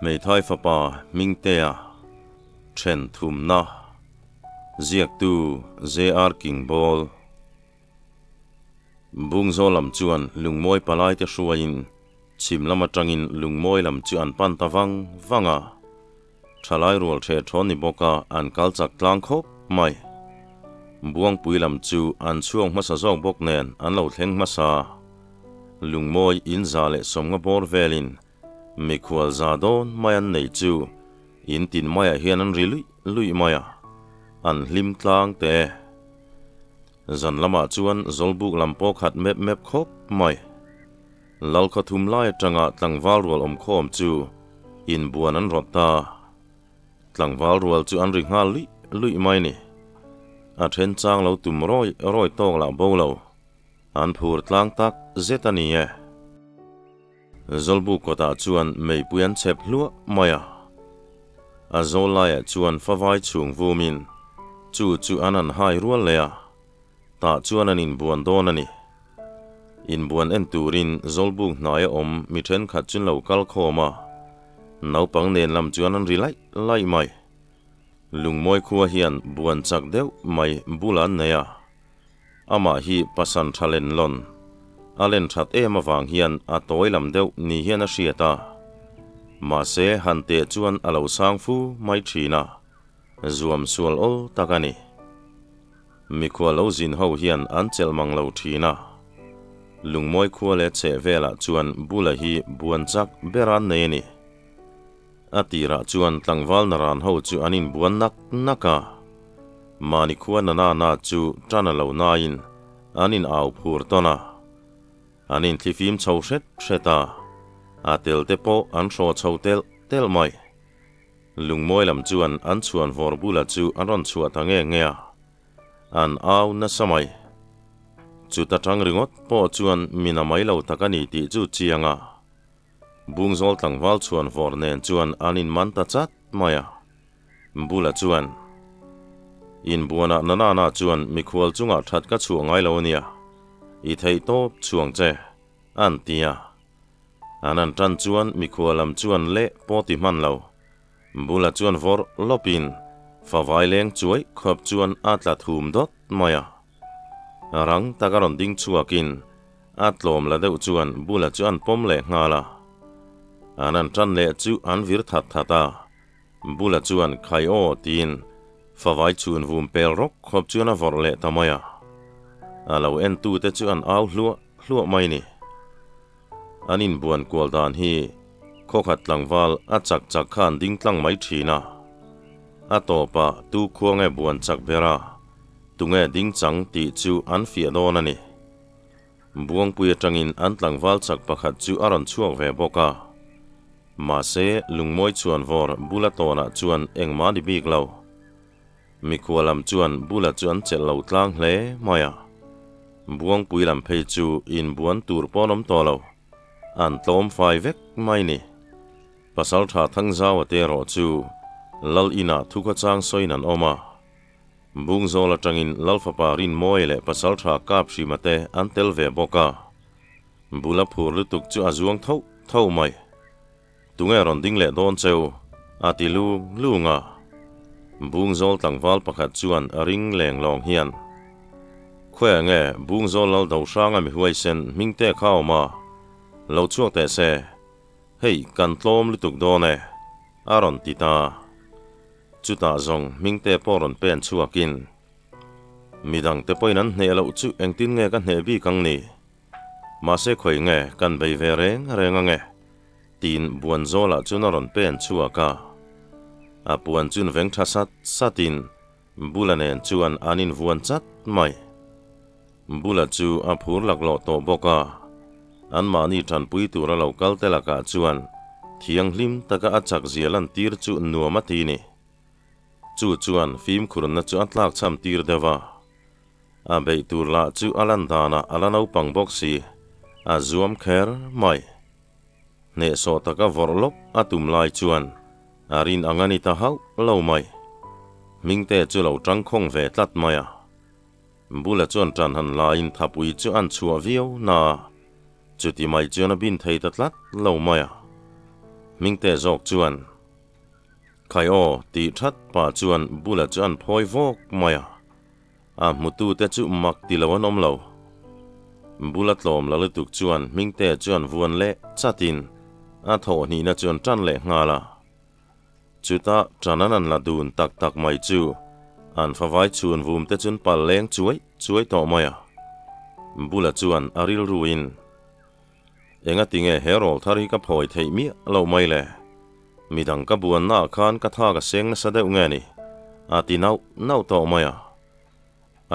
Hmeithai fapa Hmingtea then thumna Ziaktu JR Kingbawl Bungzawl lam chuan lungmawi palai te hruaiin chhim lam atangin lungmawi lam chu an pan ta vang vang a. Thalai rual the thawn ni bawk a an kal chak tlang khawp mai. Buangpui lam chu an chhuak hmasa zawk bawk nen an lo thleng hmasa. Lungmawi in 150 bawr velin mikhual za dawn mai an nei chu in tin maiah hian an ri luih luih mai a, an hlim tlang te. Zan lamah chuan Zawlbuk lam pawh khat mep mep khawp mai. Lal khawthum lai atanga tlangval rual awmkhawm chu inbuan an rawt ta. Tlangval rual chu an ri nghal luih luih mai ni. A then chang lo tum rawi rawi tawk lah bo lo. An phur tlang tak zet a ni e. Zawlbuk kawtah chuan meipui an chhep hluah mai a. A zawl laiah chuan favai chhung vumin chu chu an han hai rual leh a, tah chuan an inbuan dawn a ni. Inbuan en turin Zawlbuk hnaia awm mi thenkhat chu an lo kal khawm a, naupang nen lam chuan an ri laih laih mai. Lungmawi khua hian buan chak deuh mai bulah an nei a. Amah hi pasan tha len lawn a len that em avang hian a tawi lam deuh ni hian a hriat a. Mahse han teh chuan a lo sang fu mai thin a, zuam sual awl tak a ni. Mikhua lo zin ho hian an chelh mang lo thin a. Lungmawi khua leh chheh velah chuan bula hi buan chak ber an nei a ni. A tirah chuan tlangval naran ho chu an inbuan nak nak a. Mahni khua na na na chu tan a lo nain an in au phur tawn a. An inthlifim chho hret hret a, a tel te pawh an hraw chho telh telh mai. Lungmawi lam chuan an chhuan vawr bula chu an rawn chhuah ta nge nge a, an au nasa mai. Chuta tang ringawt pawh chuan min a mai lo tak a ni tih chu chiang a. Bungzawl tlangval chhuan vawr nen chuan an inman ta chat mai a. Bula chuan, Inbuanah Nanana chuan mikhual chungah that ka chhuah ngai lo ania, i theih tawp chhuang che, an ti a. An an tan chuan mikhual lam chuan leh pawh ti hman lo. Bula chuan vawrh lawpin favai leng chuai khawp chuan a tla thum dawt mai a. Rang taka rawn ding chhuakin A tlawm la deuh chuan bula chu an pawm leh nghal a. An an tan leh chu an vir that that a. Bula chuan khai aw tiin favai chhun vum pel rawk khawp chuan a vawrh leh ta mai a. A lo en tute chu an au hluah hluah mai ni. An inbuan kual dan hi khawkhat tlangval a chak chak kha an ding tlang mai thin a. A tawpah tu khua nge buan chak ber a, tunge ding chang tih chu an fiah dawn a ni. Buangpui atangin an tlangval chak pakhat chu a rawn chhuak ve bawk a. Mahse, lungmawi chuan vawr bula tawnah chuan engmah ni bik lo. Mikhua lam chuan bula chu an chelh lo tlang hle mai a. Buangpui lam phei chu inbuan tur pawn awm tawh lo. An tlawm fai vek mai ni. Pasaltha Thangzaua te erawh chu Lal inah thukhawchang sawiin an awm a. Bungzawl atangin Lalfapa Rinmawi leh Pasaltha Kaphrima te an tel ve bawk a. Bula phur lutuk chu a zuang tho tho mai. Tunge rawn ding leh dawn cheu? a ti lung lung a. Bungzawl tlangval pakhat chuan a ring leng lawng hian, Khawiah nge Bungzawl Lal Dohranga mi huaisen hming te kha awm a? Lo chhuak teh se. Hei kan tlawm lutuk dawn e, a rawn ti ta. Chutah zawng hmingte pawh rawn pen chhuakin, Midangte pawhin an hneh loh chu engtin nge ka hneh bik ang ni? Mahse khawi nge kan bei ve reng reng ange? Tiin Buanzawlah chuan a rawn pen chhuak a. A puan chun veng tha sat satin Bula nen chuan an invuan chat mai. Bula chu a phur laklawh tawh bawk a, anmahni tanpui tura lo kal te lakah chuan thianghlim taka a chak zia lantir chu nuam a ti ni. Chu chuan fimkhurna chu a tlakchham tir deuh a. A beih tur lah chu a lan danah a la naupang bawk si, a zuam kher mai. Hnehsawh taka vawrh lawk a tum lai chuan a rin ang a ni ta hauh lo mai. Hmingte chu lo tangkhawng ve tlat mai a. Bula chuan tan han laiin thapui chu an chhuah viau na a, chuti mai chuan a bin thei ta tlat lo mai a. Hmingte zawk chuan, Khai aw, tih that pah chuan Bula chu an phawi vawk mai a. A hmutute chu mak ti lo an awm lo. Bula tlawm la lutuk chuan Hmingte chuan vuan leh chatin a thawhhnihna chu an tan leh nghal a. Chutah ṭan an an la dun tak tak mai chu an favai chhun vum te chun pal leng chuai chuai tawh mai a. Bula chuan a rilruin, Engatinge he rawlthar hi ka phawi theih miah loh mai le? Midang ka buannaah khan ka tha ka seng nasa deuh nge ni? A ti nauh nauh tawh mai a.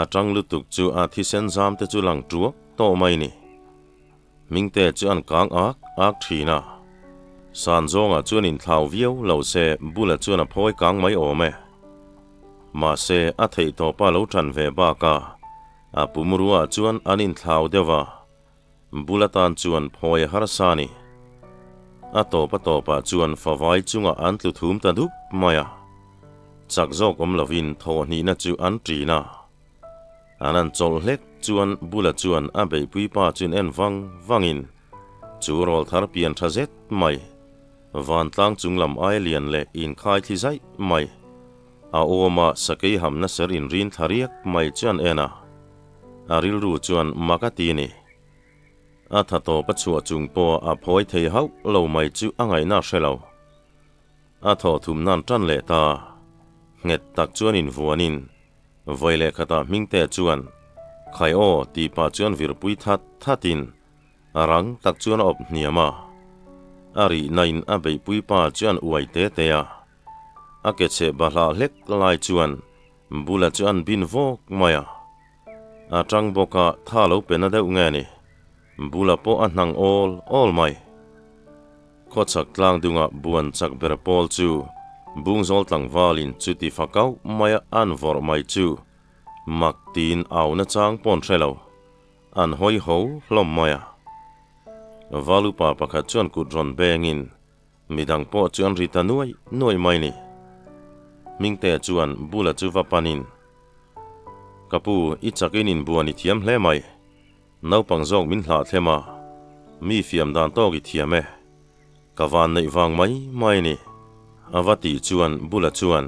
A ṭang lutuk chu a thisen zam te chu lang ṭuak tawh mai ni. Hmingte chu an kang ak ak ṭhin a. San zawngah chuan inthlau viau lo se Bula chuan a phawi kang mai awm e. Mahse a theih tawpa lo ṭan ve bakah a pumruaah chuan an inthlau deuh a. Bul atan chuan phawi a harsa a ni. A tawp a tawpah chuan favai chungah an tlu thum ta dup mai a. Chak zawk awm lovin thawhhnihna chu an ṭin a. An han chawlh hlek chuan Bula chuan a beihpui pa chuan en vang vangin chu rawl thar pian tha zet mai, vantlang chung lam aia lian leh inkhai thli zaih mai, a awma sakei hamna ser inrin thla riak mai chuan en a. A rilru chuan mak a ti ni. A tha tawp a chhuah chung pawh a phawi thei hauh lo mai chu a ngaihna a hre lo. A thaw thum nan tan leh ta. Nghet tak chuan invuanin vawi leh khatah Hmingte chuan Khai aw tih pah chuan virpui that thatin a rang tak chuan a awp hniam a. A rihna-in a beihpui pa chuan uai te te a. A ke chhe bahlah hlek lai chuan Bula chu an bin vawk mai a. A tang bawk a, tha lo pe na deuh nge ni? Bula pawh a hnang awl awl mai. Khawchhak tlang dungah buan chak ber pawl chu Bungzawl tlangvalin chuti fa kauh maia an vawrh mai chu mak tiin au na chang pawn hre lo. An hawi ho hlawm mai a. Valupa pakhat chuan kut rawn bengin Midang pawh chu an ri ta nuai nuai mai ni. Hmingtea chuan Bula chu va panin, Ka pu, i chakin inbuan i thiam hle mai. Naupang zawk min hlah thlem a, mi fiam dan tawk i thiam e. Ka van neih vang mai mai ni. A va tih chuan Bula chuan,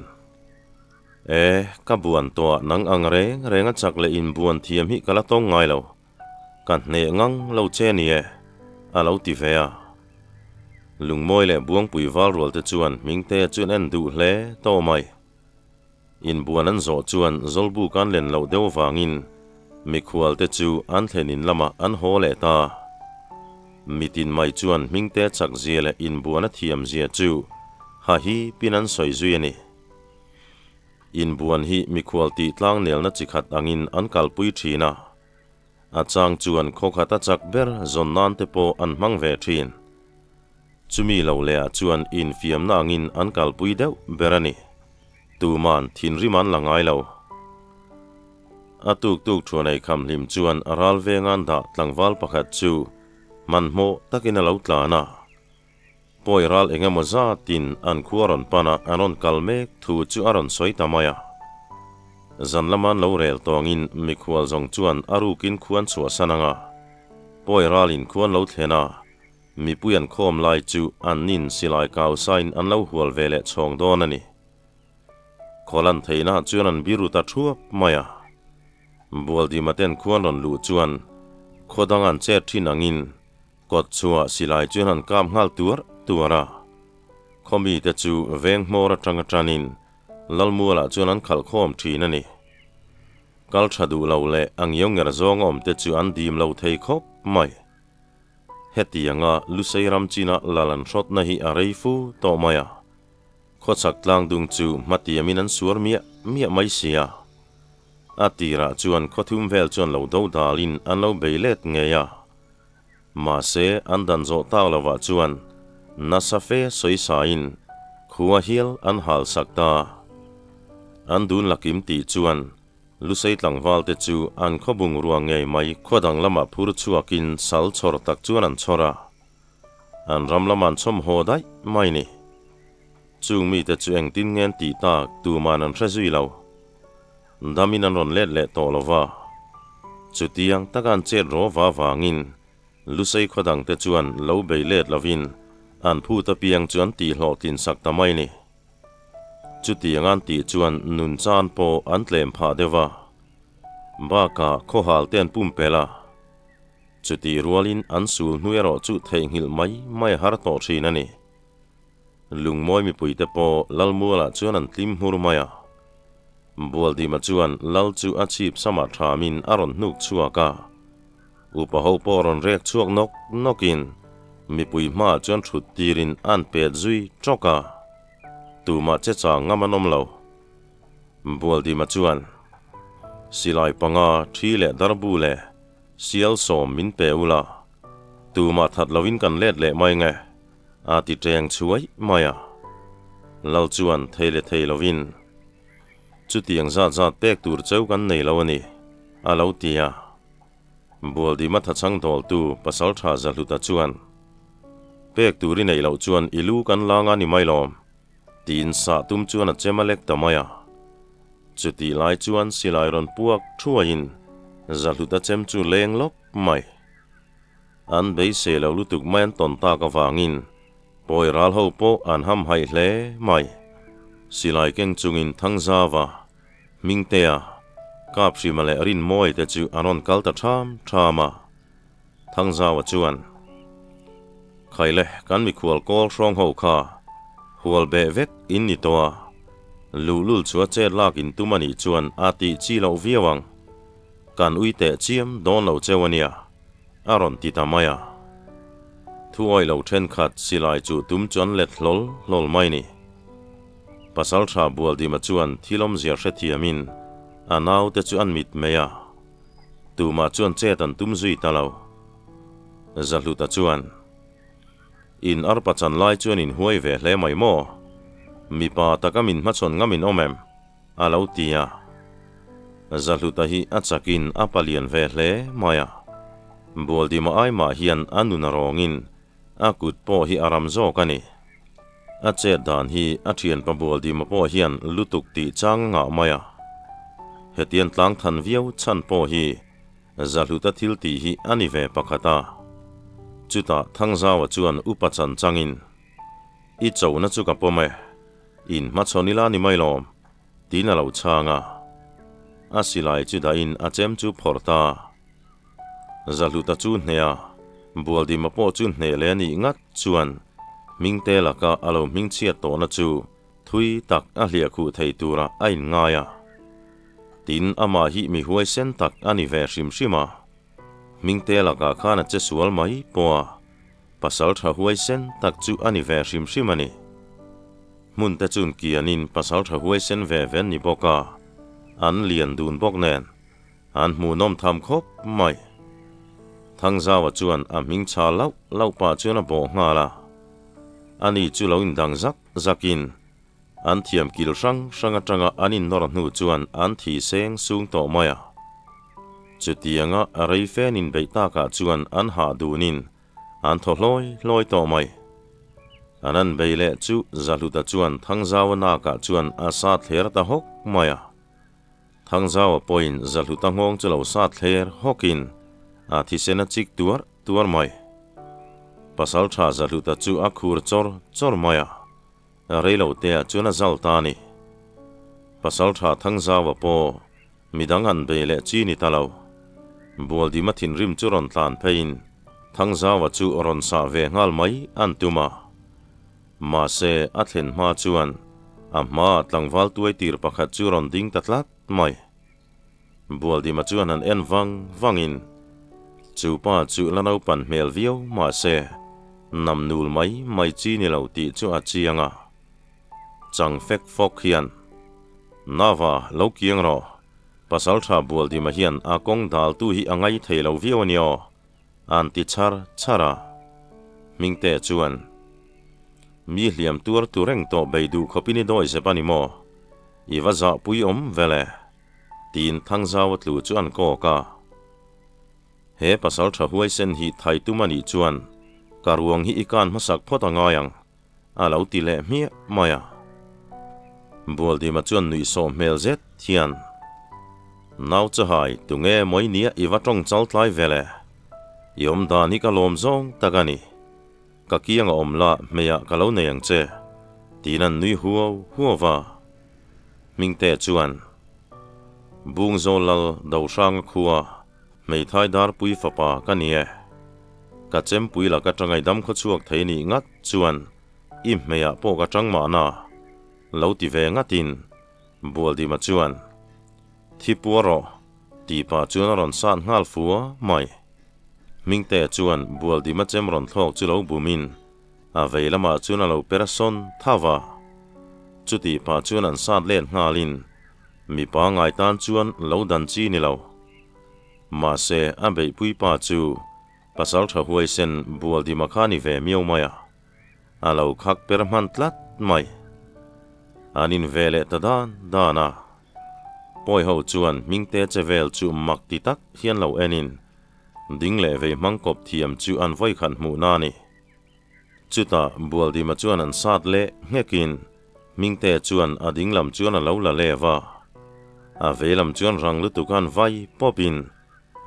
E, ka buan tawh nang ang reng reng a chak leh inbuan thiam hi ka la tawng ngai lo. Ka hneh ngang lo che ni e, a lo ti ve a. Lungmawi leh Buangpui val rual te chuan Hmingtea chu an en duh hle tawh mai. Inbuan an zawh chuan Zawlbuk an len loh deuh vangin mikhual te chu an thlen in lamah an haw leh ta. Mitin mai chuan Hmingtea chak zia leh inbuan a thiam zia chu ha hi pin an sawi zui a ni. Inbuan hi mikhual tih tlang nelna chi khat angin an kalpui thin a. A chang chuan khawkhat a chak ber zawn nan te pawh an hmang ve thin. Chumi lo leh ah chuan infiamna angin an kalpui deuh ber a ni. Tuman thinrim an la ngai lo. A tuk tuk thuanei kham hlim chuan ral vengan dah tlangval pakhat chu hmanhmawh takin a lo tlan a. Pawi ral eng emaw zatin an khua rawn pan a, an rawn kal mek thu chu a rawn sawi ta mai a. Zan lama an lo rel tawngin mikhual zawng chuan a rukin khuan chhuahsan ang a. Pawi ralin khuan lo thlen a, mipui an khawm lai chu an nin silai kau sain an lo hual ve leh chhawng dawn a ni. Khawlan theihna chuan an biru ta thuap mai a. Bualdima ten khuan rawn luh chuan khaw dang an chet thin angin Kawt chhuah silai chuan an kap nghal tuar tuar a. Khaw mite chu veng hmawr atanga tanin Lalmualah chuan an khalh khawm thin a ni. Kal tha duh lo leh a ngiau nger zawng awm te chu an dim lo thei khawp mai. Hetianga Lusei ram china lal an hrawtna hi a rei fu tawh mai a. Khawchhak tlangdung chu hmatiamin an suar miah miah mai si a. A tirah chuan khawthum vel chuan lo do dalin an lo bei let ngei a. Mahse, an dan zawh tak lovah chuan nasa fe sawi sain khua hial an hal sak ta. An dun lakim tih chuan Lusei tlangval te chu an khaw bungrua ngei mai khua dang lamah phur chhuakin sal chhawr tak chuan an chhawr a. An ram lamah an chhawm haw daih mai ni. Chung mite chu engtin nge an tih tak tuman an hre zui lo. Damin an rawn let leh tawh lo va. Chutiang taka an chet rawh va vangin Lusei khaw dangte chuan lo bei let lovin An phut apiang chu an tihhlawhtlin sak ta mai a ni. Chutiang an tih chuan nun chan pawh an tlem phah deuh va, bakah khawhal te an pumpelh a. Chutih rualin an sul hnu erawh chu theihnghilh mai mai a har tawh thin a ni. Lungmawi mipuite pawh Lalmualah chuan an tlim hmur mai a. Bualdima chuan Lal chu a chhip samah thamin a rawn hnuk chhuak a. Upa ho pawh rawn rek chhuak nawk nawkin mipui hmaah chuan thut tirin an pet zui tawk a. Tumah che chang ngam an awm lo. Bualdima chuan, Silai panga thi leh darbu leh sial sawm min pe ula, tumah that loin kan let leh mai nge. A ti teng chhuai mai a. Lal chuan thei leh thei lovin, Chutiang zat zat pek tur cheu kan nei lo a ni, a lo ti a. Bualdima thachhang dawltu Pasaltha Zahluta chuan, Pek tur i neih loh chuan i lu kan lang a ni mai lawm, tiin sah tum chuan a chem a lek ta mai a. Chutih lai chuan silai rawn puak thuaiin Zahluta chem chu leng lawp mai. An beisei lo lutuk mai an tawn tak avangin pawi ral ho pawh an ham haih hle mai. Silai keng chungin Thangzava, Hmingtea, Kaphrima leh Rinmawia te chu an rawn kal ta ṭham ṭham a. Thangzava chuan, Khaile, kan mikhual kawl hrawng ho kha hual beh vek in ni tawh a, luhlul chu a chet lak in tum a nih chuan a tih chi loh viau ang. Kan ui teh chiam dawn lo cheu a nia. A rawn ti ta mai a. Thuawi lo thenkhat silai chu tum chu an let hlawl hlawl mai ni. Pasaltha Bualdima chuan thil awmzia hrethiamin a naute chu an mit mai a. Tumah chuan chet an tum zui ta lo. Zahluta chuan, In arpa chan lai chuan in huai ve hle mai maw? Mipa taka min hmachhawn ngam in awm em? A lo ti a. Zahluta hi a chakin a palian ve hle mai a. Bualdima ai mah hian a nun a rawngin a kut pawh hi a ram zawk a ni. A chet dan hi a thianpa Bualdima pawh hian lutuk tih chang a ngah mai a. Hetiang tlang than viau chhan pawh hi Zahluta thil tih hi a ni ve pakhat a. Chutah Thangzaua chuan upa chan changin, I chona chu ka pawm e. In hmachhawn ila ni mai lawm, tiin a lo chhang a. A silai chu dahin a chem chu phawrh ta. Zahluta chu hneh a, Bualdima pawh chu hneh leh a nih ngat chuan Hmingte laka a lo hmingchhiat tawhna chu thui tak a hliah khuh thei turah a inngai a. Tin, amah hi mi huaisen tak a ni ve hrim hrim a. Hmingte lakah khan a che sual mai pawh a. Pasal tha huaisen tak chu a ni ve hrim hrim a ni. Hmun te chun kianin pasal tha huaisen ve ve an ni bawk a, an lian dun bawk nen an hmuhnawm tham khawp mai. Thangzaua chuan a hming chha lauh lauh pah chuan a bawh nghal a. Ani chu lo indang zak zakin an thiam kil hrang hrang atanga an innawr hnu chuan an thi seng sung tawh mai a. Chutianga a rei fen inbeih takah chuan an hah dunin an thaw hlawi hlawi tawh mai. An an bei leh chu Zahluta chuan Thangzaua nakah chuan a sat thler ta hawk mai a. Thangzaua pawhin Zahluta nghawng chu lo sat thler hawkin a thisen a chik tuar tuar mai. Pasaltha Zahluta chu a khur chawr chawr mai a. Reilo te ah chuan a zal ta a ni. Pasaltha Thangzaua pawh midang han bei leh chi ni ta lo. Bualdima thinrim chu rawn tlan pheiin Thangzaua chu rawn sah ve nghal mai an tum a. Mahse a thlen hma chuan a hmaah tlangval tuai tir pakhat chu rawn ding ta tlat mai. Bualdima chuan han en vang vangin chu pa chu la naupan hmel viau mahse nam nul mai mai chi ni lo tih chu a chiang a. Chang fek fawk hian, Nava, lo kiang rawh, Pasaltha Bualdima hian a kawng daltu hi a ngai thei lo viau a ni aw, an ti chhar chhar a. Hmingte chuan, Mi hliam tuar tu reng tawh bei duh khawpin i dawi zep a ni maw? I va zahpui awm vel e. Tiin Thangzaua tlu chu an kawk a. He pasal tha huaisen hi thai tum a nih chuan ka ruang hi i kan hmasak phawt a ngai ang, a lo ti leh hmiah mai a. Bualdima chuan nuihsawh hmel zet hian, Nau chahai, tunge mawi nia i va tawng chal tlai vel e? I awm dan hi ka lawm zawng tak a ni. Ka kianga awm la hmeiah ka lo nei ang che, tiin an nui huau huau va. Hmingte chuan, Bungzawl lal Dohranga khua hmeithai darpui fapa ka ni e. Ka chempui laka tangai dam khawchhuak thei nih ngat chuan i hmeiah pawh ka tang mahna, lo ti ve ngatin Bualdima chuan, Thi puar rawh, tih pah chuan a rawn sat nghal fua mai. Hmingtea chuan Bualdima chem rawn thlawk chu lo bumin a vei lamah chuan a lo per sawn tha va. Chutih pah chuan an sat let nghalin mipa ngai tan chuan lo dan chi ni lo. Mahse a beihpui pa chu pasal tha huaisen Bualdima kha ni ve miau mai a. A lo khak per hman tlat mai. An in ve leh ta dan dan a. Pawi ho chuan Hmingte che vel chu mak ti tak hian lo enin ding leh vei hmang kawp thiam chu an vawi khat hmuh na a ni. Chutah Bualdima chuan an sat leh nghekin Hmingte chuan a ding lam chuan a lo la lev a. A vei lam chuan rang lutuk an vai pawpin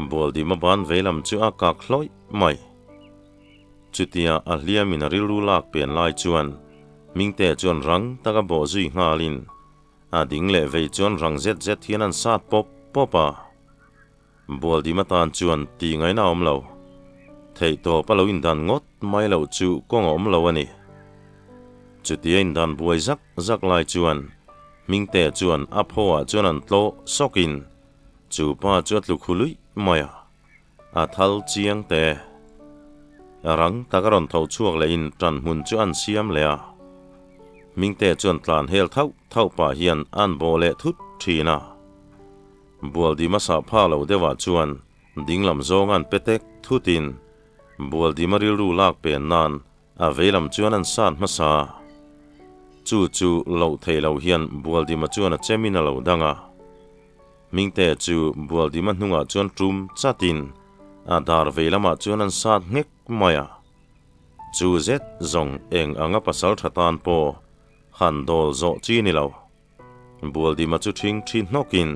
Bualdima ban vei lam chu a kak hlawih mai. Chutia a hliamin a rilru lak pen lai chuan Hmingte chuan rang taka bawh zui nghalin a ding leh vei chuan rang zet zet hian an sat pawp pawp a. Bualdim atan chuan tih ngaihna a awm lo. Theihtawp a lo indan ngawt mai loh chu kawng a awm lo a ni. Chutia indan buai zak zak lai chuan Hmingtea chuan a phaw ah chuan an tlawh sawkin chu pa chu a tlu khu luih mai a. A thal chiang te. Rang tak a rawn tho chhuak leh in tan hmun chu an siam leh a. Hmingte chuan tlan hel thauh thauh pah hian an bawh leh thut thin a. Bualdima sah pha lo deuh ah chuan dinglam zawng an pe tek thut in Bualdima rilru lak pen nan a veilam chuan an sat hmasa. Chu chu loh thei lo hian Bualdima chuan a chem in a lo dang a. Hmingte chu Bualdima hnungah chuan tum chatin a dar vei lamah chuan an sat nghek mai a. Chu zet zawng eng anga pasal tha tan pawh han dawl zawh chi ni lo. Bualdima chu ṭhing ṭhi hnawkin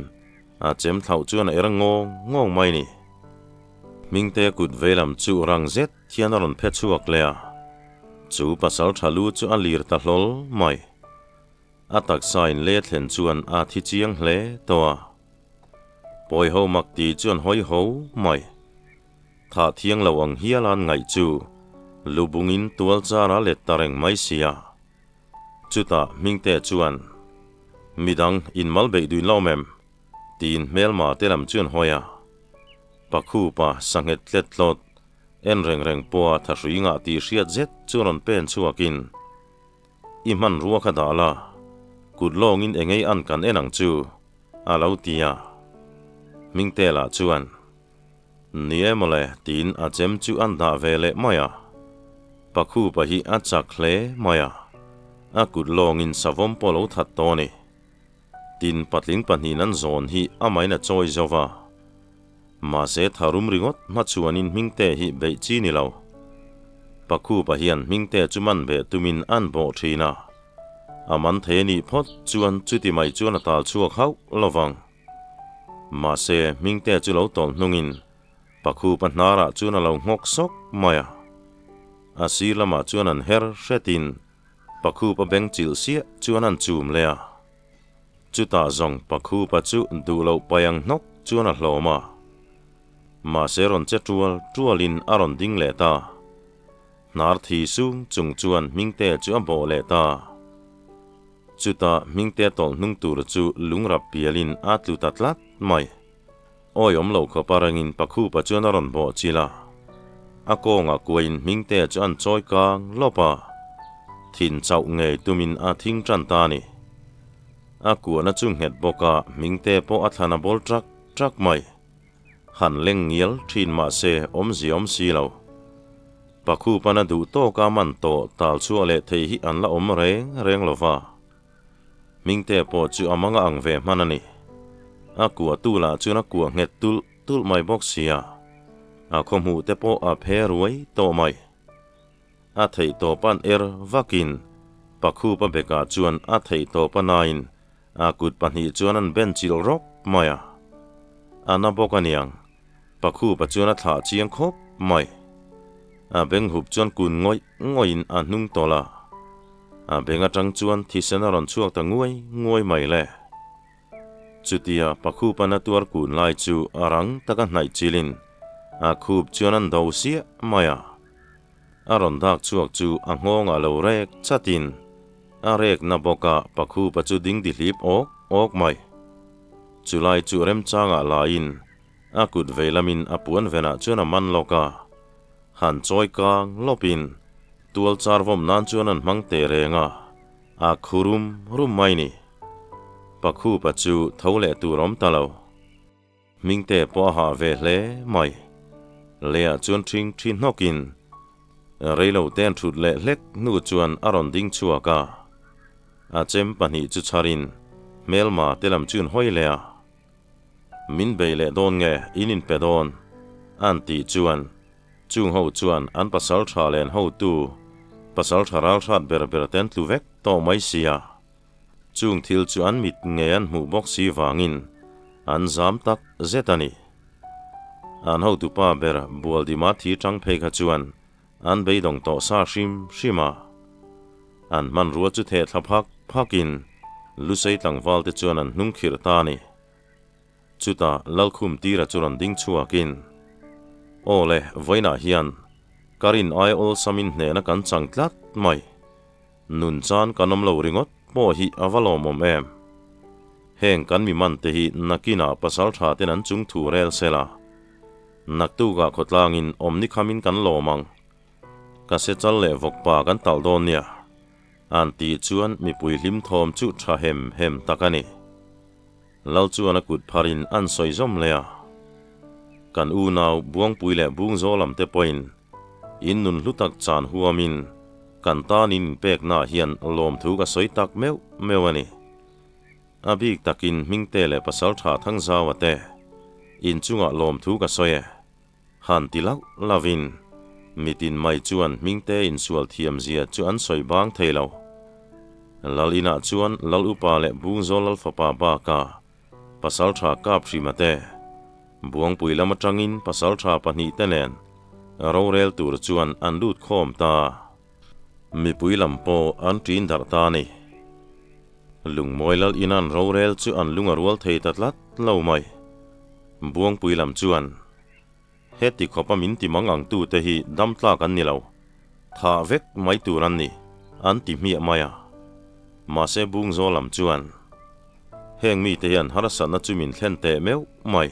a chem thlauh chuan a er ngawng ngawng mai ni. Hmingte kut vei lam chu rang zet hian a rawn phe chhuak leh a. Chu pasal tha lu chu a lir ta hlawl mai. A taksa in le thlen chuan a thi chiang hle tawh a. Pawi ho mak ti chuan hawi ho mai. Thah thiang lo ang hial an ngaih chu lubungin tual char a let ta reng mai sia. Chutah Hmingte chuan, Midang in mal beih duin lo mem? tiin hmelma te lam chuan hawi a. Pakhupa sanghet tlet tlawt en reng reng pawha thahrui ngah tih hriat zet chu rawn pen chhuakin, I hmanrua kha dah la, kut lawngin engei an kan en ang chu, a lo ti a. Hmingtela chuan, Ni e mawle, tiin a chem chu an dah ve leh mai a. Pakhupa hi a chak hle mai a, a kut lawngin savawm pawh lo that tawh a ni. Tin, patling pahnihin an zawn hi amahin a chawi zo va. Mahse tharum ringawt hmachhuanin Hmingte hi beih chi ni lo. Pakhupa hian Hmingte chu man beh tumin an bawh thin a. A man thei a nih phawt chuan chuti mai chuan a tal chhuak hauh lo vang. Mahse Hmingte chu lo tawlh hnungin Pakhupa hnarah chuan a lo nghawk sawk mai a. A sir lamah chuan an her hretin Pakhupa beng chilh siah chuan an chum leh a. Chutah zawng Pakhupa chu duh loh pai ang hnawk chuan a hlawm a. Mahse rawn che tual tualin a rawn ding leh ta. Hnar thi sung chung chuan Hmingte chu a bawh leh ta. Chutah Hmingte tawlh hnung tur chu lungrap pialin a tlu ta tlat mai. Awi awm lo khawp a rangin Pakhupa chuan a rawn bawh chilh a. A kawngah kuain Hmingte chu an chawi kang lawp a. Thin chauh ngei tumin a thing tan ta a ni. A kuahna chu nghet bawk a, Hmingte pawh a thlan a bawl ṭak ṭak mai. Han leng ngial ṭhin mah se awmzia awm si lo. Pakhupa'n a duh tawka man tawh tal chhuah leh thei hi an la awm reng reng lo va. Hmingte pawh chu a manga ang ve hman a ni. A kuah tu lah chuan a kuah nghet tulh tulh mai bawk sia. A khawhmuh te pawh a phe ruai tawh mai. A theih tawp an er vakin Pakhupa bekah chuan a theih tawp a nain a kut pahnih chuan an ben chilh rawp mai a. A na bawk aniang, Pakhupa chuan a thlah chiang khawp mai. A beng hup chuan kun ngawih ngawihin a hnung tawlh a. A beng atang chuan thisen a rawn chhuak ta nguai nguai mai le. Chutia Pakhupan a tuar kun lai chu a rang taka hnaih chilin a khup chuan an do siah mai a. A rawn dak chhuak chu a nghawngah lo rek chatin a rekna bawkah Pakhupa chu ding dihlip awk awk mai. Chulai chu remchangah laiin a kut veilamin a puan venah chuan a man lawk a. Han chawi kang lawpin tual char vawm nan chuan an hmang teh reng a, a khu rum rum mai ni. Pakhupa chu tho leh tur awm ta lo. Hmingte pawh a hah ve hle mai. Leiah chuan ṭhing ṭhi hnawkin reilo te an ṭhut leh hlek hnu chuan a rawn ding chhuak a. A chem pahnih chu chharin hmelma te lam chu an hawi leh a. Min bei leh dawn nge in inpe dawn? an tih chuan chung ho chuan an pasal ṭha len hotu pasal ṭha ralhrat ber ber te an tlu vek tawh mai sia. Chung thil chu an mit nge an hmuh bawk si vangin an zam tak zet a ni. An hotupa ber Bualdima thi tang phei kha chuan an beidawng tawh sa hrim hrim a. An hmanrua chu theh thla phak phakin Lusei tlangval te chuan an hnung khirh ta a ni. Chutah Lalkhum tira chu rawn ding chhuakin, Aw le, vawiinah hian ka rin ai awlsamin hnehna kan chang tlat mai. Nun chan kan awm lo ringawt pawh hi a va lawmawm em? Heng kan mi man te hi nakinah pasal tha ten an chung thu rel sela. Naktukah khawtlangin awmni khamin kan lawm ang. Ka se chal leh vawkpa kan talh dawn nia. An tih chuan mipui hlim thawm chu tha hem hem tak a ni. Lal chuan a kut pharin an sawi zawm leh a. Kan unau Buangpui leh Bungzaw lam te pawhin In nun hlu tak chan huamin kan tan in inpeknaah hian lawmthu ka sawi tak meuh meuh a ni. A bik takin Hmingte leh Pasaltha Thangzaua te inchungah lawmthu ka sawi e. Han ti lauh lauhin mitin mai chuan Hmingte insual thiamzia chu an sawi bang thei lo. Lal inah chuan Lal Upa leh Bungzawl Lal Fapa bakah Pasaltha Kap Hrima te, Buangpui lam atangin pasaltha pahnihte nen rorel tur chuan an lut khawm ta. Mipui lam pawh an ṭin darh ta a ni. Lungmawi lal inan rorel chu an lung a rual thei ta tlat lo mai. Buangpui lam chuan, Heti khawpa min ti mang ang tute hi dam tlak an ni lo. Thah vek mai tur an ni, an ti hmiah mai a. Mahse Bungzaw lam chuan, Heng mite hian harsatna chu min thlen teh meuh mai.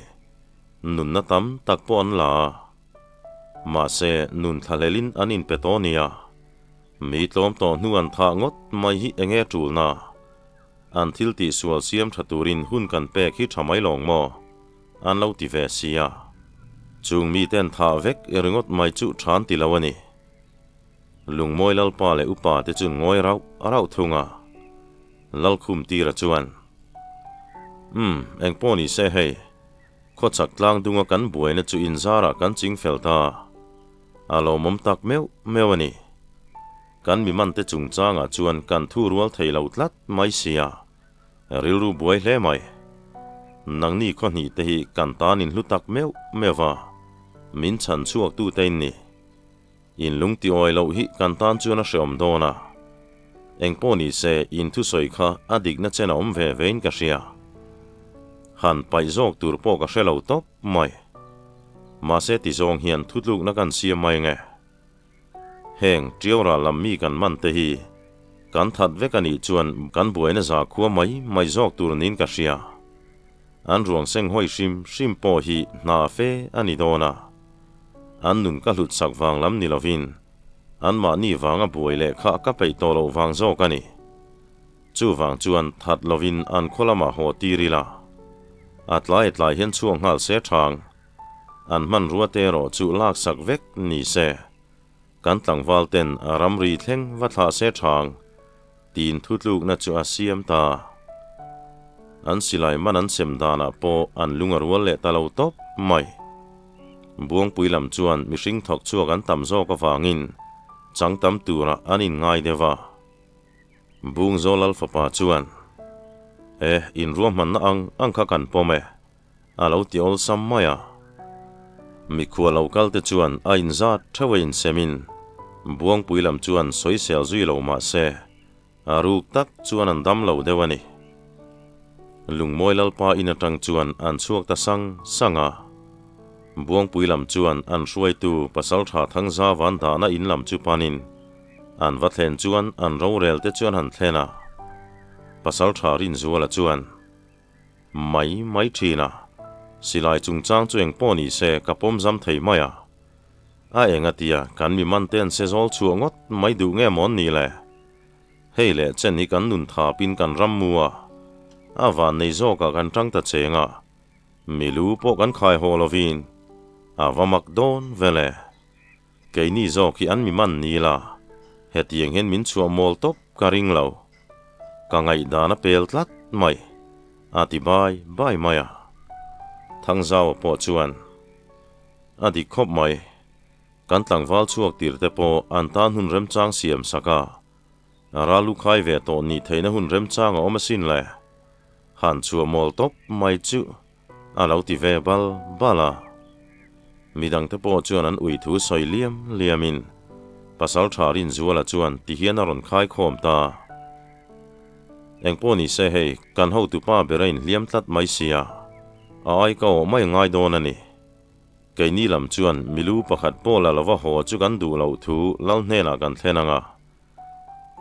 Nunna tam tak pawh an la a. Mahse nun thlahlelin an inpe tawh nia. Mi tlawm tawh hnu an thah ngawt mai hi enge tulna? An thil tihsual siam tha turin hun kan pek hi tha mai lawng maw? An lo ti ve si a. Chung miten thah vek ringawt mai chu than ti lo a ni. Lungmawi Lalpa leh upa te chu ngawi rauh rauh thung a. Lalkhum tira chuan, Umm, eng pawh ni se hei, khawchhak tlang dunga kan buaina chu inzarah kan ching fel ta. A lawmawm tak meuh meuh a ni. Kan mi mante chungchangah chuan kan thu rual thei lo tlat mai sia. Rilru buai hle mai. Nangni khaw hnih te hi kan tan in hlu tak meuh meuh va, min chhan chhuak tu te in ni. In lung ti awi loh hi kan tan chuan a hreawm dawn a. Eng pawh ni se in thusawi kha a dikna chen a awm ve vein ka hria. Han paih zawk tur pawh ka hre lo tawp mai. Mahse ti zawng hian thutlukna kan siam mai nge. Heng Tiaura lam mi kan man te hi kan that vek a nih chuan kan buaina za khua mai mai zawk tur niin ka hria. An ruang seng hawi hrim hrim pawh hi hna fe a ni dawn a. An nun ka hlut sak vang lam ni lovin anmahni vanga buai leh kha ka peih tawh loh vang zawk a ni. Chuvang chuan that lovin an khaw lamah haw tir ila. A tlai tlai hian chhuak nghal se thang. An hmanrua te erawh chu laksak vek ni se, kan tlangval ten a ramri thleng va thlah se thang, tiin thutlukna chu a siam ta. An silai man an sem danah pawh an lung a rual leh ta lo tawp mai. Buangpui lam chuan mihring thawk chhuak an tam zawk avangin chang tam turah an inngai deuh a. Bungzawl Lalfapa chuan, E, inruahmanna ang ang kha kan pawm e. A lo ti awlsam mai a. Mikhual lo kal te chuan a inzat theuh a insemin Buangpui lam chuan sawisel zui lo mah se, a ruk tak chuan an dam lo deuh a ni. Lungmawi Lalpa in atang chuan an chhuak ta sang sang a. Buangpui lam chuan an hruaitu Pasaltha Thangzava an dahna in lam chu panin an va thlen chuan an rorel te chuan han thlen a. Pasaltha Rinzuala chuan, Mai mai thin a, silai chungchang chu engpawh ni se ka pawm zam thei mai a. A eng atia kan mi man te an se zawl chhuah ngawt mai duh nge mawn ni le? Hei leh chen hi kan nun thapin kan ram mu a, a van nei zawkah kan tang ta cheng a, mi lu pawh kan khai haw lovin a va mak dawn vel e. Keini zawk hi an mi man ni la, hetiang hian min chhuah mawl tawp ka ring lo. Ka ngaihdan a pel tlat mai, a ti bai bai mai a. Thangzaua pawh chuan, A dik khawp mai. Kan tlangval chhuak tir te pawh an tan hun remchang siam sak a, ral lu khai ve tawh nih theihna hun remchang a awm asin le. Han chhuah mawl tawp mai chu a lo ti ve bal bal a. Midangte pawh chuan an ui thu sawi liam liamin Pasaltha Rinzuala chuan ti hian a rawn khai khawm ta. Engpawh ni se hei, kan hotupa ber a inhliam tlat mai sia, a ai ka awh mai ngai dawn a ni. Keini lam chuan milu pakhat pawh la lova haw chu kan duh loh thu lal hnenah kan thlen ang a.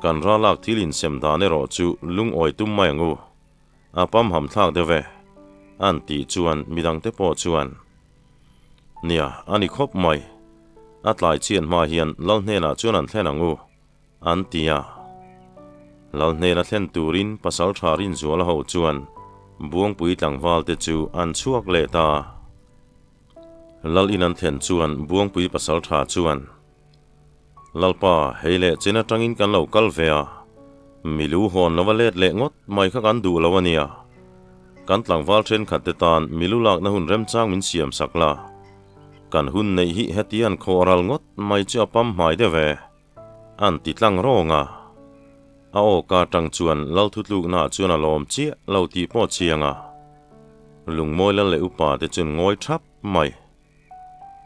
Kan ralak thil insem dan erawh chu lungawi tum mai ang u. A pamham thlak deuh e, an tih chuan midangte pawh chuan, Nia, a ni khawp mai. A tlai chian hma hian lal hnenah chuan an thlen ang u, an ti a. Lal hnena thlen turin Pasaltha Rinzuala ho chuan Buangpui tlangvalte chu an chhuak leh ta. Lal in an thlen chuan Buangpui Pasaltha chuan, Lalpa, hei leh chen atangin kan lo kal ve a, milu hawn lova let leh ngawt mai kha kan duh lo a nia. Kan tlangval thenkhat te tan milu lakna hun remchang min siam sak la. Kan hun neih hi heti an khawh ral ngawt mai chu a pam hmai deuh e. An ti tlang rawng a. A awka atang chuan Lalthutlukna chuan a lawm chiah lo tih pawh chiang a. Lungmawi lal leh upa te chuan ngawi thap mai.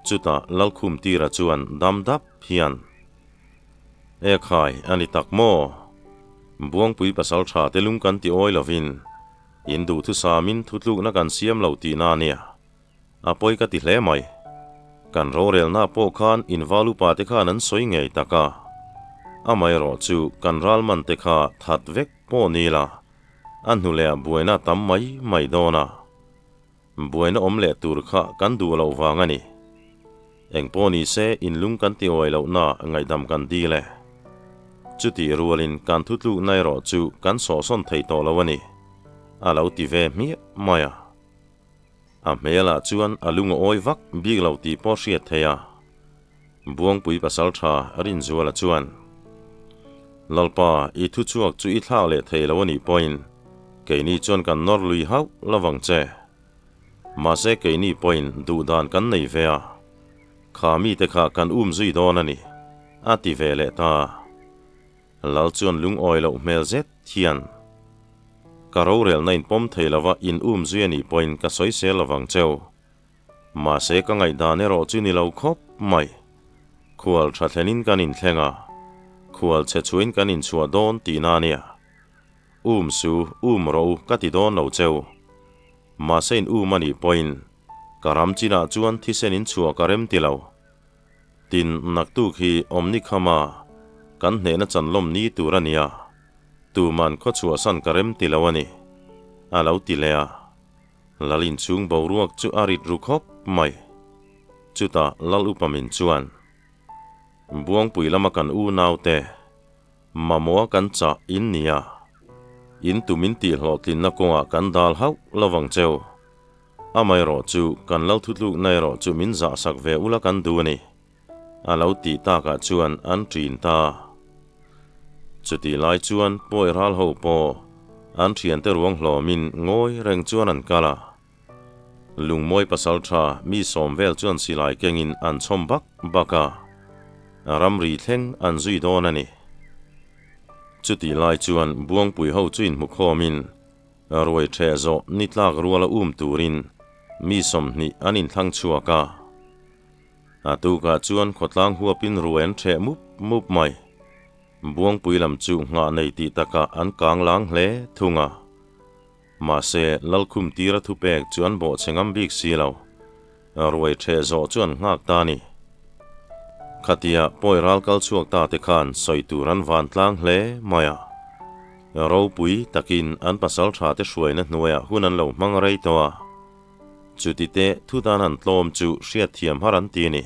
Chutah Lalkhumtira chuan dam dap hian, E khai, a ni tak maw? Buangpui pasal tha te lung kan ti awi lovin, in duhthusamin thutlukna kan siam lo tihna a nia. A pawi ka ti hle mai. Kan rorelna pawh khan in val upa te khan an sawi ngei tak a. Amaherawh chu kan ralman te kha that vek pawh ni la, a hnu leh ah buaina a tam mai mai dawn a. Buaina awm leh tur kha kan duh loh vang a ni. Engpawh ni se inlung kan ti awi lohna ngaihdam kan dil e. Chutih rualin kan thutlukna erawh chu kan sawhsawn thei tawh lo a ni, a lo ti ve hmiah mai a. A hmelah chuan a lung a awi vak bik lo tih pawh hriat theih a. Buangpui Pasaltha Rinzuala chuan, Lalpa, i thuchhuak chu i thlak leh thei lo a nih pawhin keini chuan kan nawr lui hauh lo vang che. Mahse keini pawhin duhdan kan nei ve a, kha mite kha kan um zui dawn a ni, a ti ve leh ta. Lal chuan lungawi loh hmel zet hian, Ka rorelna in pawm thei lova in um zui a nih pawhin ka sawisel lovang cheu. Mahse ka ngaihdan erawh chu ni lo khawp mai. Khual tha thlenin kan inthleng a, khual chhe chhuain kan inchhuah dawn tihna a nia. Um su, um rawh u ka ti dawn lo cheu. Mahse in um a nih pawhin ka ram chinah chuan thisen inchhuah ka rem ti lo. Tin, naktuk hi awmni khama kan hnehna chanlawm ni tur a nia, tuman khawchhuahsan ka rem ti lo a ni, a lo ti leh a. Lal inchhung boruak chu a rit ru khawp mai. Chutah Lal upa min chuan, Buangpui lama kan unaute, mamawha kan chah in nia, in tum in tih hlawhtlinna kawngah kan dal hauh lovang cheu. Amaherawh chu kan lo thutlukna erawh chu min zahsak ve ula kan duh a ni, a lo tih takah chuan an ṭin ta. Chutih lai chuan pawi ral ho pawh an ṭhiante ruang hlawmin ngawi reng chuan an kal a. Lungmawi pasalṭha mi sawm vel chuan silai kengin an chhawm bak bak a, ramri thleng an zui dawn a ni. Chutih lai chuan Buangpui ho chu inhmukhawmin Ruai ṭheh zawh ni tlak ruala um turin mi 20 an inthlang chhuak a. A tukah chuan khawtlang huapin ruai an ṭheh mup mup mai. Buangpui lam chu nghah nei tih takah an kang lang hle thung a. Mahse, Lalkhum tira thupek chu an bawhchhe ngam bik si lo. Ruai ṭheh zawh chu an nghak ta a ni. Khatia pawi ral kal chhuak ta te khan sawi tur an van tlang hle mai a. Ropui takin an pasal tha te hruaina hnuaiah hun an lo hmang rei tawh a. Chuti teh thudan an tlawm chu hriatthiam har an ti a ni.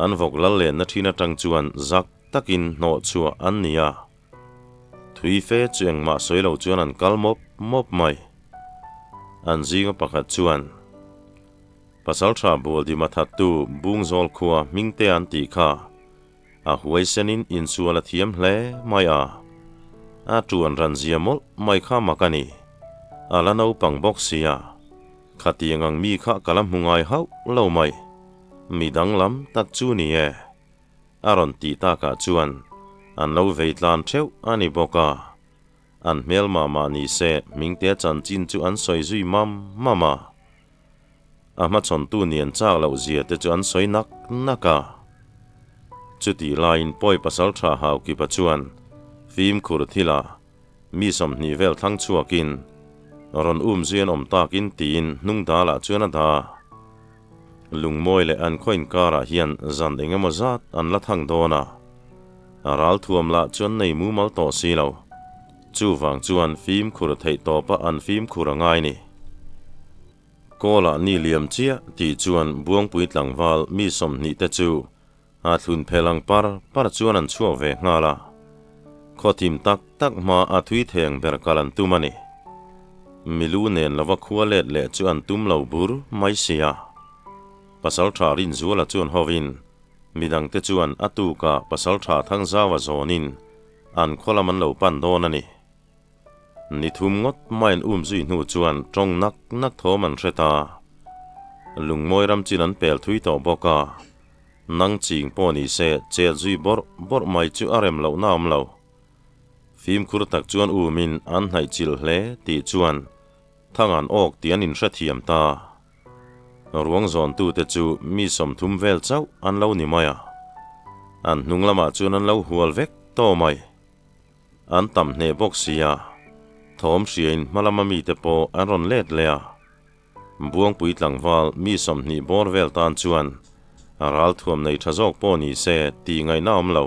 An vawk lal lenna ṭhin aṭang chuan zak takin hnawh chhuah an ni a. Thui fe chu engmah sawi lo chuan an kal mawp mawp mai. An zinga pakhat chuan, Pasalṭha Bualdima thattu Bungzawl khua Hmingte an tih kha a huaisenin insual a thiam hle mai a, a ṭuan ran zia mawlh mai kha mak a ni. A la naupang bawk sia, khatiang ang mi kha ka la hmu ngai hauh lo mai. Mi danglam tak chu ni e. A rawn tih takah chuan an lo vei tlan theuh a ni bawk a, an hmelmah mah ni se Hmingtea chanchin chu an sawi zui mam mam a. A hmachhawntu nian chak loh zia te chu an sawi nak nak a. Chutih laiin pawi pasal tha Haukipa chuan fimkhur thila mi 20 vel thlang chhuakin rawn um zui an awm takin tiin hnung dalah chuan a dah a. Lungmawi leh an khaw inkarah hian zan eng emaw zat an la thang dawn a, a ral thuam lah chuan nei mumal tawh si lo. Chuvang chuan fimkhur theih tawpa an fimkhur a ngai ni. Kawlah ni liam chiah tih chuan Buangpui tlangval mi 20 te chu A thlun phel ang par par chuan an chhuak ve nghal a, khaw thim tak tak hma a thui theng ber kal an tum a ni. Milu nen lova khua let leh chu an tum lo bur mai si a. Pasaltha Rinzuala chuan hovin midangte chuan a tuka Pasaltha Thangzaua zawnin an khaw lam an lo pan dawn a ni. Ni thum ngawt mai an um zui hnu chuan tawng nak nak thawm an hre ta. Lungmawi ram chin an pel thui tawh bawk a, nang ching pawh ni se chet zui bawrh bawrh mai chu a rem lohna awm lo. Fimkhur tak chuan umin an hnaih chilh hle tih chuan thang an awk tih an inhrethiam ta. Ruang zawntute chu mi 30 vel chauh an lo ni mai a, an hnung lamah chuan an lo hual vek tawh mai. An tam hneh bawk sia, thawm hriain hmalama mite pawh an rawn let leh a. Buangpui tlangval mi 20 bawr vel tan chuan a ral thuam nei tha zawk pawh ni se tih ngaihna awm lo.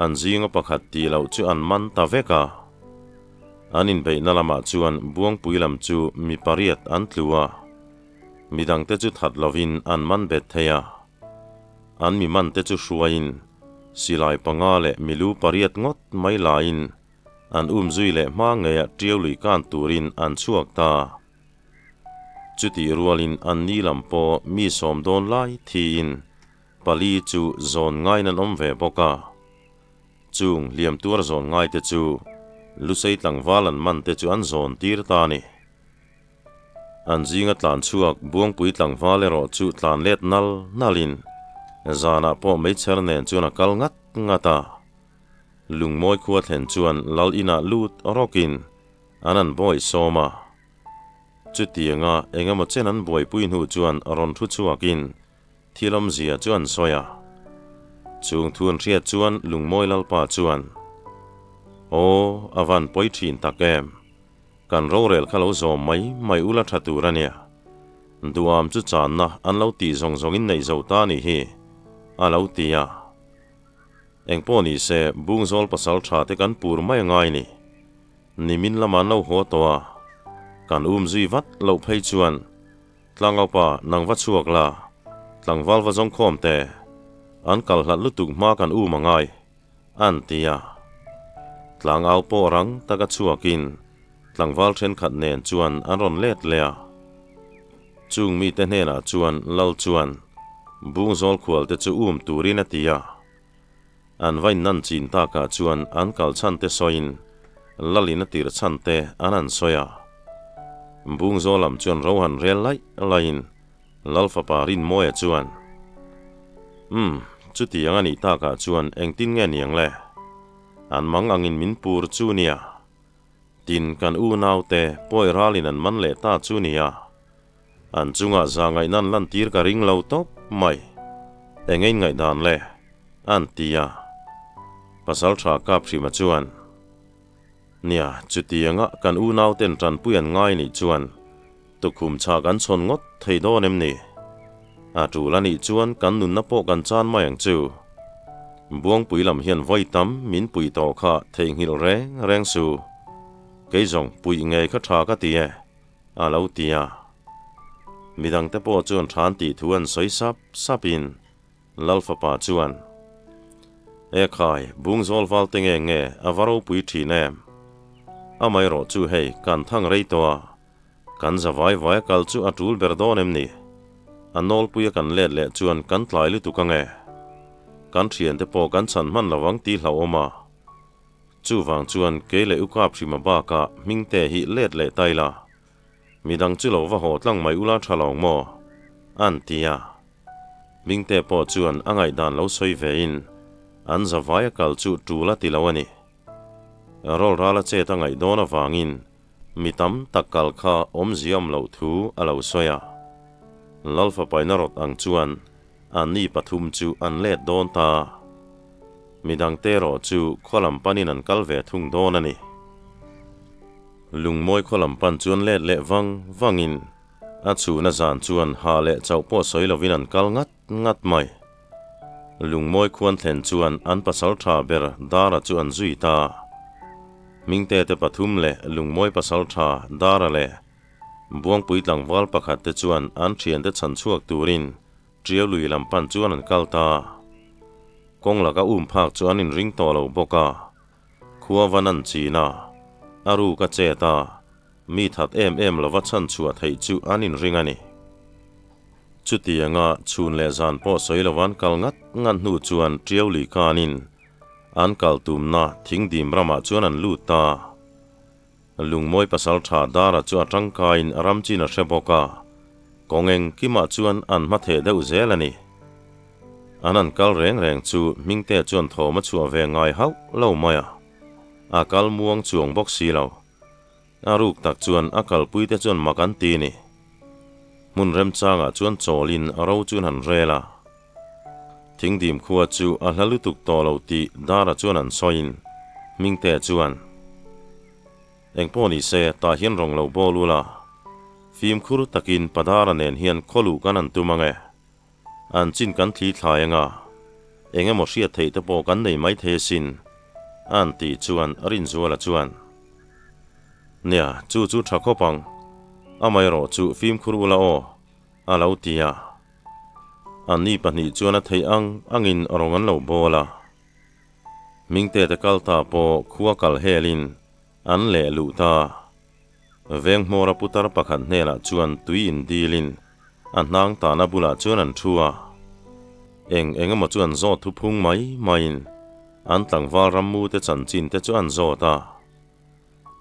An zinga pakhat tih loh chu an man ta vek a. An inbeihna lamah chuan Buangpui lam chu mi pariat an tlu a, midangte chu that lovin an man bet thei a. An mi man te chu hruaiin silai panga leh milu pariat ngawt mai laiin an um zui leh hma ngeiah ṭiau lui kan turin an chhuak ta. Chutih rualin an ni lam pawh mi 10 dawn lai thiin pali chu zawn ngaiin an awm ve bawk a. Chung hliam tuar zawn ngai te chu Lusei tlangval an man te chu an zawn tir ta a ni. An zinga tlan chhuak Buangpui tlangval erawh chu tlan let nal nalin zanah pawh meichher nen chuan a kal ngat ngat a. Lungmawi khua thlen chuan lal inah lut rawkin an an bawi sawm a. Chutianga engemaw chen an buaipui hnu chuan rawn thu chhuakin thil awmzia chu an sawi a. Chung thu an hriat chuan Lungmawi Lalpa chuan, Aw, a van pawi thin tak em! Kan rorel kha lo zawm mai mai ula tha tur a nia. Duham chu channa an lo tih zawng zawngin neih zo ta nih hi, a lo ti a. Engpawh ni se, Bungzawl pasal tha te kan pur mai a ngai ni. Nimin lama an lo haw tawh a, kan um zui vat loh phei chuan Tlangaupa nang va chhuak la, tlangval va zawng khawm te, an kal hlat lutuk hma kan um a ngai, an ti a. Tlangau pawh rang taka chhuakin tlangval thenkhat nen chuan an rawn let leh a. Chung mite hnenah chuan Lal chuan Bungzawl khual te chu um turin a ti a. An va innan chin takah chuan an kal chhan te sawiin Lalin a tir chhan te an han sawi a. Bungzawl lam chuan ro han rel laih laihin Lal fapa Rinmawia chuan, Umm, chutiang a nih takah chuan engtin nge niang le? An mang angin min pur chu nia. Tin, kan unaute pawi ralin an man leh ta chu nia. An chungah za ngaihna an lantir ka ring lo tawp mai. Eng in ngaihdan le? An ti a. Pasalṭha Kaphrima chuan, Nia, chutianga kan unauten ṭanpui an ngai nih chuan tukhum chhak an chhawn ngawt thei dawn em ni? A ṭul a nih chuan kan nunna pawh kan chan mai ang chu. Buangpui lam hian vawi tam min pui tawh kha theihnghilh reng reng su. Kei zawng puih ngei kha ṭha ka ti e, a lo ti a. Midangte pawh chuan ṭha an tih thu an sawi sap sapin Lal fapa chuan, E khai, Bungzawl val te nge nge a va ropui ṭhin em? Amaherawh chu hei kan thang rei tawh a, kan za vai vai a kal chu a ṭul ber dawn em ni? A nawlpuia kan let leh chuan kan tlai lutuk ange. Kan ṭhiante pawh kan chhan hman lo ang tih hlauhawm a. Chuvang chuan kei leh Ukap hrima bakah Hmingte hi let leh ta ila, midang chu lo va haw tlang mai ula tha lawng maw? An ti a. Hmingte pawh chuan a ngaihdan lo sawi vein an zavai a kal chu tul a ti lo a ni. Rawlrala chet a ngaih dawn avangin mi tam tak kal kha awmzia awm loh thu a lo sawi a. Lalfapaina rawt ang chuan Anni pathum chu an let dawn ta. Midangte erawh chu khaw lam panin an kal ve thung dawn a ni. Lungmawi khaw lam pan chu an let leh vang vangin a chhuna zan chuan ha leh chauh pawh sawi lovin an kal ngat ngat mai. Lungmawi khuan thlen chuan an pasal tha ber Dara chu an zui ta. Hmingte te pathum leh Lungmawi pasal tha Dara leh Buangpui tlangval pakhat te chuan an thiante chhan chhuak turin Ṭiau lui lam pan chuan an kal ta. Kawng laka um phak chu an inring tawh lo bawk a, khua van an chin a, a ruk a chet a, mi that em em lova chhan chhuah theih chu an inring a ni. Chutianga chhun leh zan pawh sawi lova an kal ngat ngat hnu chuan Ṭiau lui kanin an kal tumna thingdim ramah chuan an lut ta. Lungmawi pasal tha Dara chu a tangkaiin ram chin a hre bawk a, kawng engkimah chuan an hma theh deuh zel a ni. An an kal reng reng chu Hmingte chuan thawm a chhuah ve ngai hauh lo mai a, a kal muang chuang bawk si lo. A ruk tak chuan a kalpuite chuan mak an ti ni. Hmun remchangah chuan chawlin ro chuan han rel a. Thingdim khua chu a hla lutuk tawh lo tih Dara chuan an sawiin Hmingte chuan, Engpawh ni se, tah hian rawng lo bawl ula, fimkhur takin pa Dara nen hian khawluh kan han tum ang e. An chin kan thli thlai ang a, eng emaw hriat theih te pawh kan nei maithei asin, an tih chuan Rinzuala chuan, Nia, chu chu tha khawp ang, amaherawh chu fimkhur ula aw, a lo ti a. Anni pahnih chuan a theih ang angin rawng an lo bawl a. Hmingtete kal ta pawh khua kal helin an leh luh ta. Veng hmawra putar pakhat hnenah chuan tui indilin a hnang tahna bulah chuan an thu a. Eng eng emaw chu an zawt thu phung mai maiin an tlangval rammute chanchin te chu an zawt a.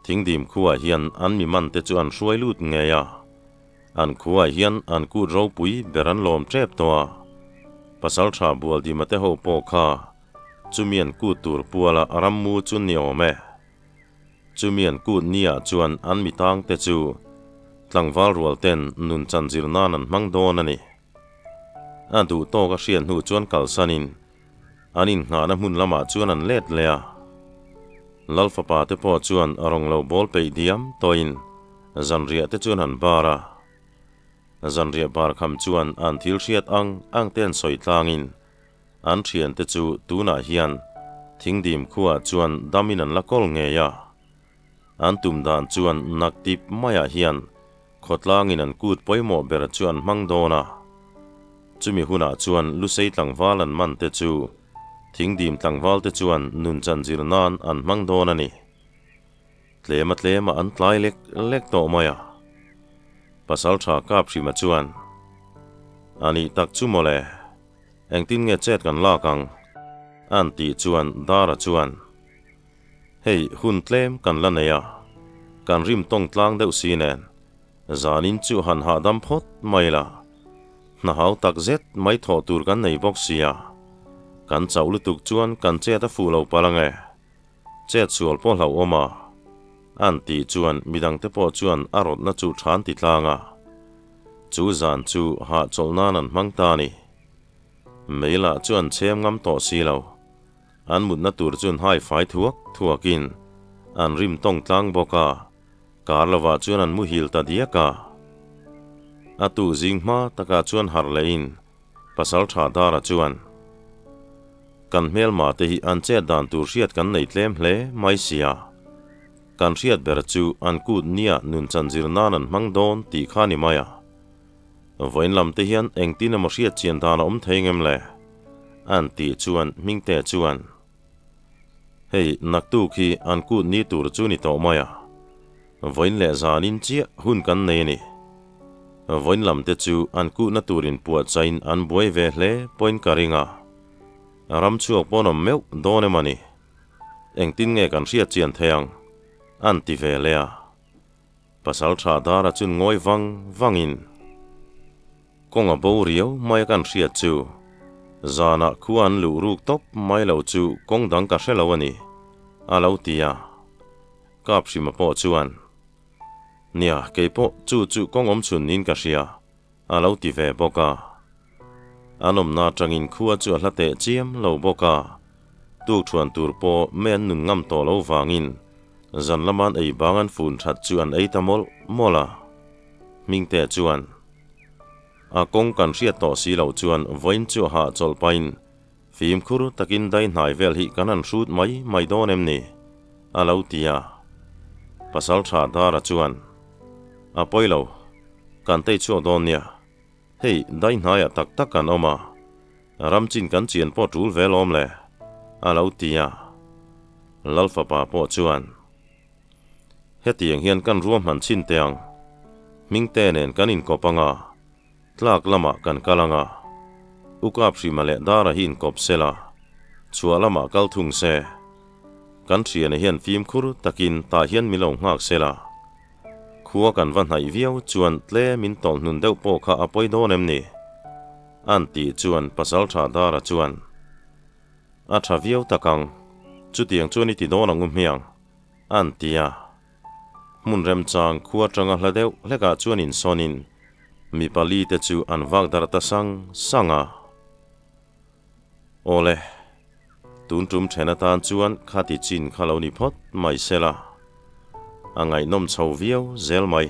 Thingdim khuaah hian an mi mante chu an hruai lut ngei a. An khuaah hian an kut ropui ber an lawm tep tawh a. Pasaltha Bualdima te ho pawh kha chumi an kut tur puala rammu chu ni awm e. Chumi an kut niah chuan an mi tangte chu tlangval rual ten nun chan zir nan an hmang dawn a ni. A duh tawk a hriat hnu chuan kalsanin An innghahna hmun lamah chuan an let leh a. Lal fapa te pawh chuan a rawng lo bawl peih diam tawhin zanriah te chuan an bar a. Zanriah bar kham chuan an thil hriat ang ang te an sawi tlangin an thiante chu tunah hian thingdim khuaah chuan damin an la kawl ngei a. An tum dan chuan naktip maiah hian Khawtlangin an kut pawimawh ber chu an hmang dawn a. Chumi hunah chuan Lusei tlangval an man te chu Thingdim tlangval te chuan nun chanzir nan an hmang dawn a ni. Tlema tlema an tlai lek lek tawh mai a. Pasaltha Kaphrima chuan, A nih tak chu mawle, engtin nge chet kan lak ang? an tih chuan Dara chuan, Hei, hun tlem kan la nei a, kan rim tawng tlang deuh si nen, zanin chu han hahdam phawt mai la, hna hau tak zet mai thawh tur kan nei bawk sia, kan chauh lutuk chuan kan chet a fuh lo palh ange, chet sual pawh hlauhawm a, an tih chuan midangte pawh chuan a rawtna chu than ti tlang a, chu zan chu hahchawlh nan an hmang ta a ni. Mei lah chu an chhem ngam tawh si lo. An mutna tur chu an hai fai thuak thuakin an rim tawng tlang bawk a, kar lovah chuan an muhil ta diak a. A tu zing hma takah chuan harh lehin Pasaltha Dara chuan, Kan hmelma te hi an chet dan tur hriat kan nei tlem hle mai sia. Kan hriat ber chu an kut nia nun chanzir nan an hmang dawn tih kha ni mai a. Vawiin lam te hian engtin emaw hriat chian dan a awm thei ngem le? An tih chuan Hmingte chuan, Hei, naktuk hi an kut ni tur chu ni tawh mai a. Vawiin leh zanin chiah hun kan nei a ni. Vawiin lam te chu an kuhna turin puahchaiin an buai ve hle pawhin ka ring a. Ram chhuak pawn awm meuh dawn em a ni. Engtin nge kan hriat chian thei ang? An ti ve leh a. Pasal tha dara chun ngawi vang vangin kawng a bo riau mai a kan hriat chu zanah khua an luh ruk tawp mai lo chu kawng dang ka hre lo a ni, a lo ti a. Kap hrima pawh chuan, Nia, kei pawh chu chu kawng awm chhun niin ka hria, a lo ti ve bawk a. An awmna atangin khua chu a hla teh chiam lo bawk a, tukṭhuan tur pawh mei an nun ngam tawh lo vangin zan lama an ei bang an fun that chu an ei ta mawlh mawlh a. Hmingte chuan, A kawng kan hriat tawh si loh chuan vawiin chu a hahchawlh pahin fimkhur takin dai hnai vel hi kan han hrut mai mai dawn em ni? a lo ti a. Pasalṭha Dara chuan, A pawi lo, kan tei chhuak dawn nia. Hei, dai hnaiah tak tak kan awm a, ram chin kan chian pawh ṭul ve lawm le, a lo ti a. Lalfapa pawh chuan, Hetiang hian kan ruahman chhin teh ang, Hmingte nen kan inkawp ang a, tlak lamah kan kal ang a, U Kaphrima leh Dara hi inkawp se la, chhuah lamah kal thung se. Kan thiana hian fimkhur takin tah hian mi lo nghak se la. Khua kan va hnaih viau chuan tlem in tawlh hnun deuh pawh kha a pawi dawn em ni? An tih chuan Pasaltha Dara chuan, A tha viau tak ang, chutiang chuan i ti dawn ang u hmiang, an ti a. Hmun remchang khua atanga hla deuh hlekah chuan insawnin mi pali te chu an vak darh ta sang sang a. Awle, tun tum then atan chuan khati chin kha lo ni phawt mai sela, a ngaihnawm chho viau zel mai.